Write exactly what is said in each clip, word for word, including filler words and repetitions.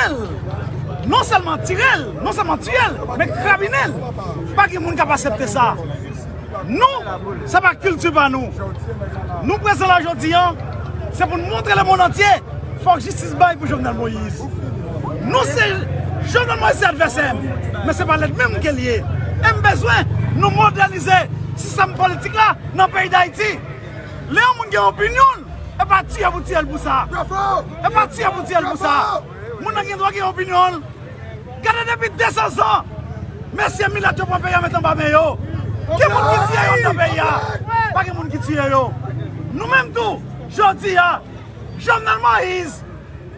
l, non sèlman tire l, non sèlman tiye l, men krabinen l. Pa gen moun k ap aksepte sa. Nou, sa pa kilti pa nou. Nou prezan la jodi a, se pou n montre lemonn antye, fòk jistis bay pou Jovenel Moïse. Nou se, Jovenel Moïse se advèsè m, men se pa lènmi m ke l ye. E m bezwen nou modènize sistèm politik la nan peyi Dayiti. Lè yon moun gen opinyon l, e pa tiye pou tiye l pou sa. E pa tiye pou tiye l pou sa. Moun nan gen dwa gen opinyon l. Gade depi de san zan, mesye milat yo pran peyi a met anba men yo. Gen moun ki tiye yo nan peyi a? Pa gen moun ki tiye yo. Nou menm tou, jodi a, Jovenel Moïse,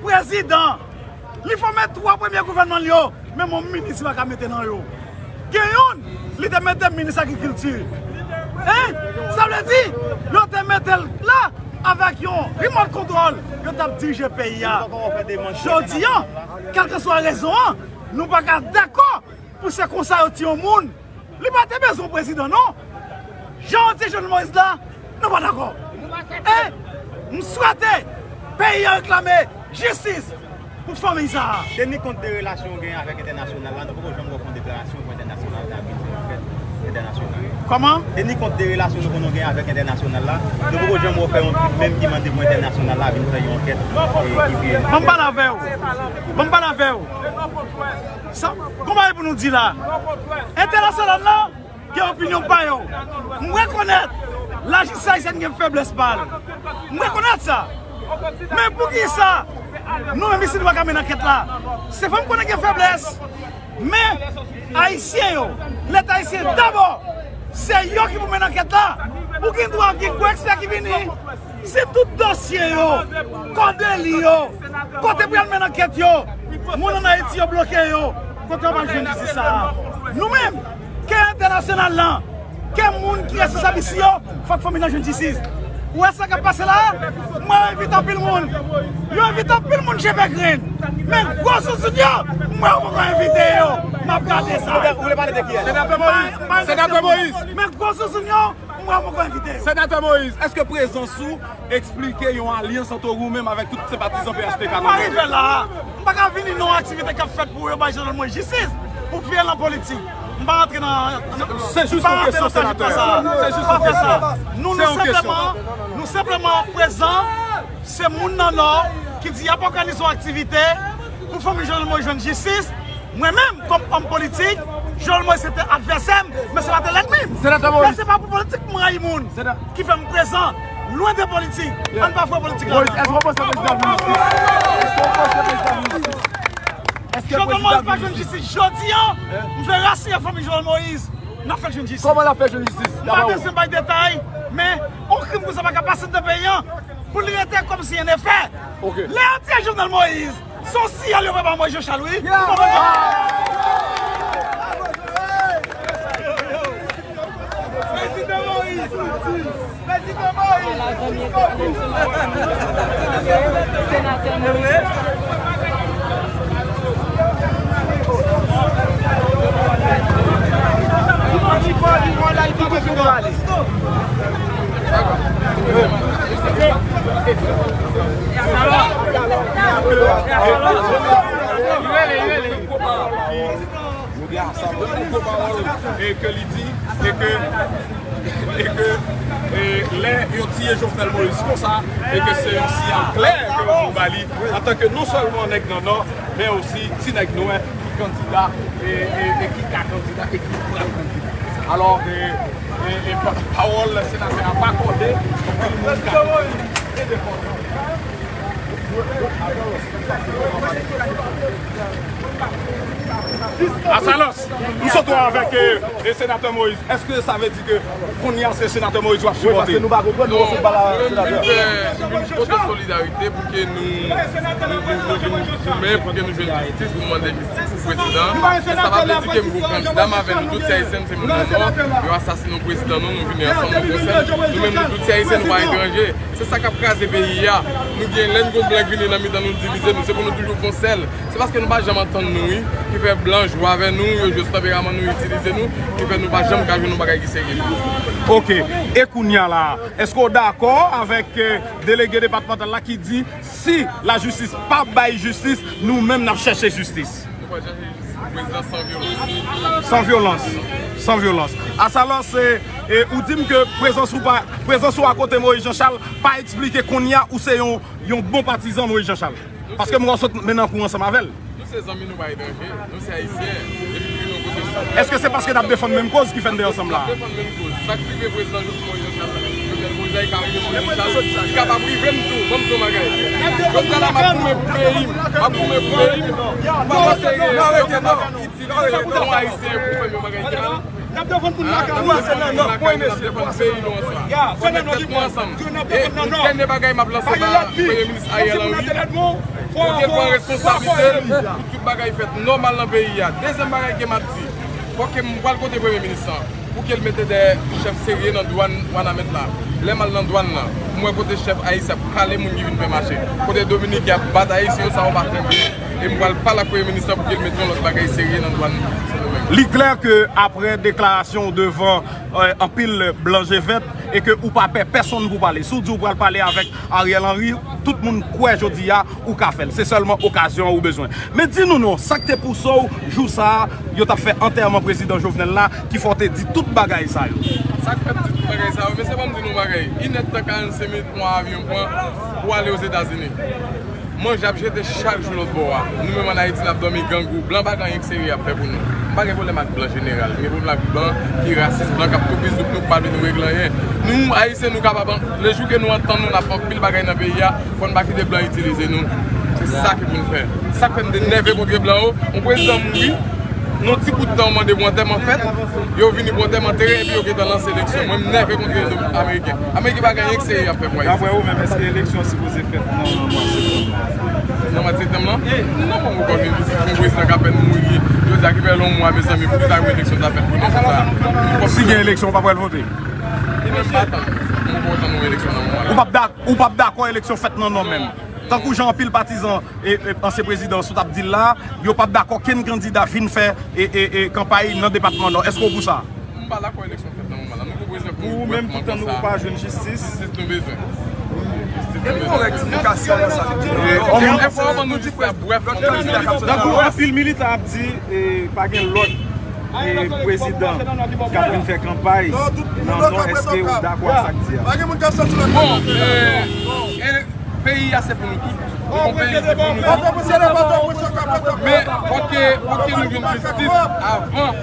prezidan, li fòme twa premye gouvènman l yo, menm yon minis li pa ka mete nan yo. Gen youn, li te mete minis agrikilti. Hein? Sa vle di, yo te mete l la avèk yon remote control, yo t ap dirije peyi a. Jodi a, kèlkeswa rezon an, nou pa ka dakò pou se konsa yo tiye yon moun. Li pa te bezwen prezidan, non. Jan yo tiye Jovenel Moïse la, nou pa dakò. E m swete peyi a reklame jistis pou fanmi sa a. Teni kont de relasyon w genyen avèk entènasyonal la, nou poko janm wè w fè yon deklarasyon pou entènasyonal la vin fè yon ankèt entènasyonal. Kòman? Teni kont de relasyon nou konn genyen avèk entènasyonal la, nou poko janm wè w fè yon tweet menm ki mande pou entènasyonal la vin fè yon ankèt, e, ki vye. Ban m pale avè w. Ban m pale avè w. Sa, kòman e pou nou di la? Entènasyonal la gen opinyon pa yo. M rekonèt lajistis ayisyèn gen feblès pa l. M rekonèt sa. Men poukisa nou menm isi nou pa ka mennen ankèt la? Se fò m konnen gen feblès. Men Ayisyen yo, Leta ayisyen dabò, se yo ki pou mennen ankèt la. Ou gen dwa gen gwo ekspè ki vini. Si tout dosye yo, kò deli yo, kote pou y al mennen ankèt yo, moun ann Ayiti yo bloke yo, kote yo pral jwenn jistis sa a? Nou menm, ke entènasyonal lan, ke moun ki responsab isi yo, fòk fanmi nan jwenn jistis. Ou wè sa k ap pase la a? M wè yo envite anpil moun. Yo envite anpil moun J P Green. Men gwo zouzoun yo, m wè yo poko envite yo. M ap gade sa. Ou vle, ou vle pale de kiyès? Senatè Moïse. Senatè Moïse. Men gwo zouzoun yo, m wè yo poko envite yo. Senatè Moïse, èske prezans ou eksplike yon alyans ant ou menm avèk tout senpatizan P H T K nan Nò a? M pa rive la a. M pa ka vini nan yon aktivite k ap fèt pou yo bay Jovenel Moïse jistis, pou vye nan politik. M pa rantre nan, nan, se jis yon kesyon, senatè. Se jis yon kesyon. Nou, nou senpleman, nou senpleman prezan, se moun nan Nò ki di y ap òganize yon aktivite pou fanmi Jovenel Moïse jwenn jistis. Mwen menm, kòm òm politik, Jovenel Moïse se te advèsè m, men se pa te lènmi m. Senatè Moïse. Men se pa pou politik m rayi moun ki fè m prezan. Lwen de politik. Ann pa fè politik la. Moïse, èske w panse prezidan vin jistis? Èske w panse prezidan vin jistis? Èske Jovenel Moïse pa jwenn jistis jodi a, m vle rasire fanmi Jovenel Moïse, n ap fè l jwenn jistis. Kòman l ap fè jwenn jistis? M pa bezwen bay detay, men yon krim konsa pa ka pase nan peyi a, pou li rete kòmsi en efè. Lè yo tiye Jovenel Moïse, se yon siyal yo voye ba Moïse Jean Charles, wi. Prezidan Moïse! Prezidan Moïse! Senatè Moïse. Nou gen Absalom, yon gwo pawòl, e ke li di, e ke, e ke, e lè yo tiye Jovenel Moïse konsa, e ke se yon siyal klè ke yo voye ba li, antanke non sèlman nèg nan Nò, men osi ti nèg nwè ki kandida, e, e, e ki ka kandida, e ki pral kandida. Alò, e, e, e pa-, pawòl senatè a pa kòde, anpil moun ka. Absalom, m sot wè avèk, e, e, senatè Moïse. Èske sa vle di ke kounye a se senatè Moïse w ap sipòte? Wi, paske nou pa konprann, nou konn pa la senatè. Nou vin fè, nou vin pote solidarite pou ke nou, nou, nou, nou vin goumen, pou ke nou jwenn jistis, pou mande jistis pou prezidan. Sa pa vle di ke m pou kandida, m avè nou tout, se Ayisyen, se moun nan Nò, yo asasinen prezidan nou, nou vini ansanm, nou konsèn. Nou menm, nou tout, se Ayisyen, nou pa etranje. Se sa k ap kraze peyi a. Nou gen, lè n gon blan k vini nan mitan nou, l divize nou. Se pou nou toujou fè yon sèl. Se paske nou pa janm antann nou, wi, ki fè blan jwe avè nou, yo jwe sou tanperaman nou, itilize nou, ki fè nou pa janm ka jwenn yon bagay ki serye. Ok. E kounye a la, èske w dakò avèk, eh, delege depatmantal la ki di si lajistis pa bay jistis, nou menm n ap chèche jistis? Nou pral chèche jistis pou prezidan san vyolans. San vyolans. San vyolans. Asalò, se, e, ou di m ke prezans ou pa, prezans ou akote Moïse Jean Charles pa eksplike kounye a ou se yon, yon bon patizan Moïse Jean Charles. Paske m wè w sot mennen kou ansanm avè l. Nou se zanmi, nou pa etranje. Nou se Ayisyen. Depi nou vin yon kote sou. Èske se paske n ap defann menm koz ki fè n te ansanm la a? N ap defann menm koz. Sa k rive prezidan Jovenel Moïse Jean Charles, Jovenel Moïse Jean Charles, li kapab rive m tou. Ban m di w yon bagay. Jodi a la, m ap goumen pou peyi m. M ap goumen pou peyi m. M pa panse ke yo kapab itilize non Ayisyen pou fè m yon bagay ki mal. N ap defann moun lakay nou. N ap defann peyi nou ansanm. Fò n met tèt nou ansanm. E dènye bagay m ap lanse ba Premye Minis Ariel Henry, pou ke l pran responsablite l, pou tout bagay fèt nòmal nan peyi a. Dezyèm bagay ke m ap di, fò ke m pral kote Premye Minis lan, pou ke l mete de chèf serye nan dwàn Wanament la. Lè m al nan dwàn nan, m wè kote chèf ayisyen ap kale moun ki vin fè mache. Kote Dominiken ap bat Ayisyen yo, sa yo pa fè byen. E m pral pale ak Premye Minis lan pou ke l mete yon lòt bagay serye nan dwàn Sendomeng. Li klè ke apre deklarasyon w devan, eh, anpil blan je vèt, e ke ou pa pè pèsonn pou pale. Si w di w pral pale avèk Ariel Henry, tout moun kwè jodi a ou ka fè l. Se sèlman okazyon an ou bezwen. Men di nou non, sa k te pouse w jou sa a, yo t ap fè antèman prezidan Jovenel la, ki fè w te di tout bagay sa yo? Sa k fè m di tout bagay sa yo? Mesye, ban m di nou yon bagay. Inèdtan karannsenk minit pran avyon pran pou ale Ozetazini. Manje ap jete chak jou lòt bò a. Nou menm ann Ayiti, n ap dòmi grangou. Blan pa gen anyen k serye y ap fè pou nou. M pa gen pwoblèm ak blan jeneral. M gen pwoblèm ak blan ki rasis, blan k ap toupizouk nou, k pa vle nou regle anyen. Nou, Ayisyen, nou kapab, lejou ke nou antann nou, n ap fè anpil bagay nan peyi a, fò n pa kite blan itilize nou. Se sa ki pou n fè. Sa k fè m te nève kontre blan yo, yon prezidan mouri, nan ti bout tan, yo mande pou antèman fèt, yo vini pou antèman antere, epi yo gentan lanse eleksyon. Mwen, m nève kontre Ameriken. Ameriken pa gen anyen k serye y ap fè pou Ayiti. Daprè ou menm, èske eleksyon an sipoze fèt nan mwa septanm nan? Nan mwa septanm nan? Non, mwen poko vin vizit yon prezidan k apèn mouri. Yo di a ki fè yon mwa, mezanmi, poukisa pou eleksyon sa fèt pou nou konsa? Si gen eleksyon, ou pa pral vote? Mwen pa tann. Mwen poko tann yon eleksyon nan mwa la. Ou p ap dak-, ou p ap dakò eleksyon fèt nan non menm? Tankou jan anpil patizan e, e, ansyen prezidan sot ap di l la, yo p ap dakò kenn kandida vin fè e, e, e, kanpay nan depatman Nò. Èske w pou sa? M pa dakò eleksyon fèt nan moman la. Nou pou bezwen pou ou menm, toutan nou pa jwenn jistis. Jistis nou bezwen. Epi yon rektifikasyon nan sa nou di. Yon moun fò ban nou jistis la, brèf, tankou anpil militan ap di, e, pa gen lòt, e, prezidan k ap vin fè kanpay nan non, èske ou dakò ak sa k di a? Pa gen moun k ap sòti lòt. Bon, e, e, peyi a se pou nou tout. Nou gon peyi ki pou nou tout. Men fòk ke, fòk ke nou jwenn jistis avan,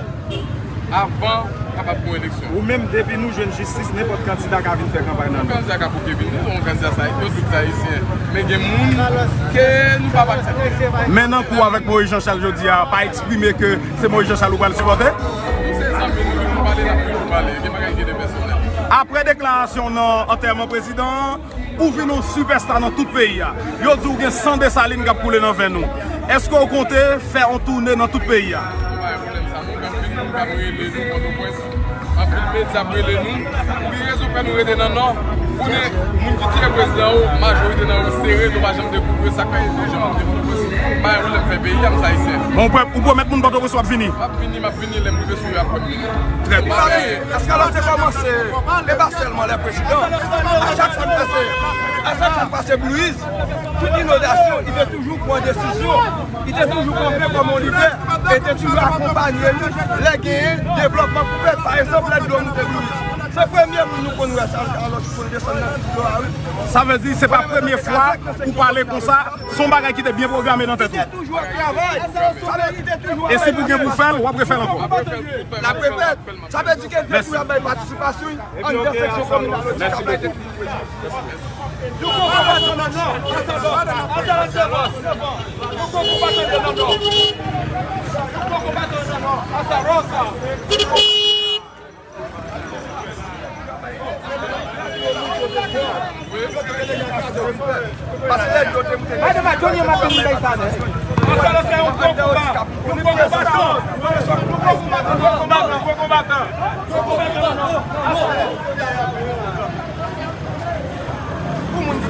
avan kapab gon eleksyon. Ou menm, depi nou jwenn jistis, nenpòt kandida ka vin fè kanpay nan nou. Yon kandida ka bouke vini, yon kandida sa, yo tout Ayisyen. Men gen moun ke nou p ap aksepte. Men nan kou avèk Moïse Jean Charles jodi a, pa eksprime ke se Moïse Jean Charles ou pral sipòte? Nou se zanmi, nou toujou pale, n ap toujou pale. Gen bagay ki te pèsonèl. Apre deklarasyon nan antèman prezidan an, ou vin yon sipèsta nan tout peyi a. Yo di w gen san Desalin k ap koule nan venn ou. Èske w konte fè yon toune nan tout peyi a? Nou pa gen pwoblèm sa, nou menm vin, nou ka rele nou Pòtoprens. Anpil medya ap rele nou. Pou ki rezon fè nou rete nan Nò? Konnen moun ki tire prezidan yo, majorite nan yo sere, nou pa janm dekouvri sa k fè yo janm dekouvri. Pa gen pwoblèm fè peyi a, m se Ayisyen. Bon, ou pwè-, ou pwomèt moun Pòtoprens w ap vini? M ap vini, m ap vini, lè m rive sou yo ap wè m vini. Trè byen. Eskalòt te kòmanse, e pa sèlman lè prezidan. A chak fwa n pase, a chak fwa n pase Blue Hills, tout inondasyon, li te toujou pran desizyon. Li te toujou kanpe kòm yon lidè e te toujou akonpanye nou lè genyen devlòpman pou fèt. Pa egzanp, lè dlo moute Blue Hills, se premye moun nou konn wè sa, alò ki konn desann nan dlo a, wi. Sa vle di, se pa premye fwa ou pale konsa, se yon bagay ki te byen pwograme nan tèt ou. Li te toujou ap travay. Sa vle di, li te toujou ap travay. E si pou gen pou fè l, w ap refè l ankò. L ap refè l. Sa vle di ke l te toujou ap bay patisipasyon anndan seksyon kominal yo ti ka bay depi. Nou poko pa tande non, Asarosa. Nou poko pa tande non, non. Nou poko pa tande non, non. Asarosa. Pase lè yo te moute.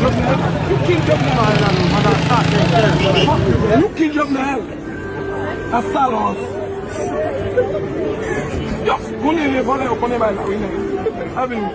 Jovenel, you kill Jovenel. You kill Jovenel. A Salos. Yo, konnen vòlè, yo konnen bay la, wi, nèg. A vini.